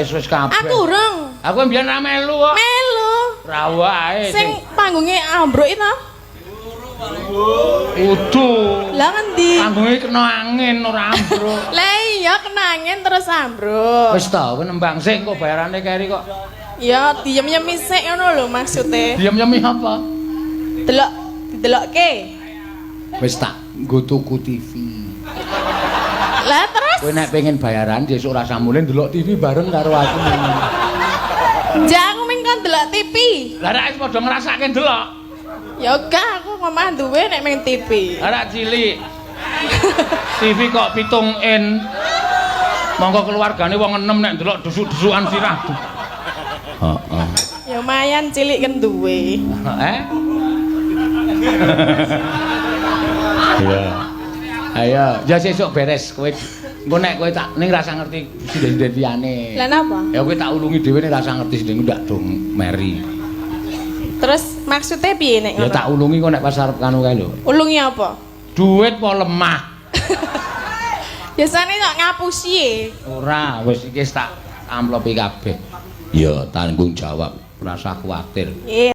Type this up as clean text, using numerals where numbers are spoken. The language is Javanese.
Wis kabeh. Aku urung. Aku mbiyen ra melu kok. Melu. Ra wae. Sing panggunge ambruk itu. Udu. Lah ngendi? Panggunge kena angin ora ambruk. Lah iya kena angin terus ambruk. Wis ta, kowe nembang sik kok bayarane keri kok. Ya diem-yemi sik ngono lho maksude. Diem-yemi apa? Delok didelokke. Wis tak nggo tuku TV. Lah terus Kowe nek pengen bayaran sesuk ora samule ndelok TV bareng karo aku. Jak aku ming kon delok TV. Lah nek wis padha ngrasake ndelok. Ya gak aku ngomah duwe nek ming TV. Lah rak cilik. TV kok 7 in. Monggo keluargane wong enem nek ndelok dusuk-dusukan sirah. Heeh. Ya lumayan cilik kan duwe. Eh? Iya. Ayo, ya sesuk beres kowe. Engko nek kowe tak ning rasa ngerti sinden-sinden liyane. Lah napa? Ya kowe tak ulungi dhewe ning rasa ngerti sinden ndak dong meri. Terus maksudnya piye nek Ya ngono? tak ulungi kok nek pas arep kanu kae lho. Ulungi apa? Duit apa lemah? Biasane kok ngapusi e. Ora, wis iki wis tak amplopi kabeh. Ya tanggung jawab, rasa kuwatir. Nggih.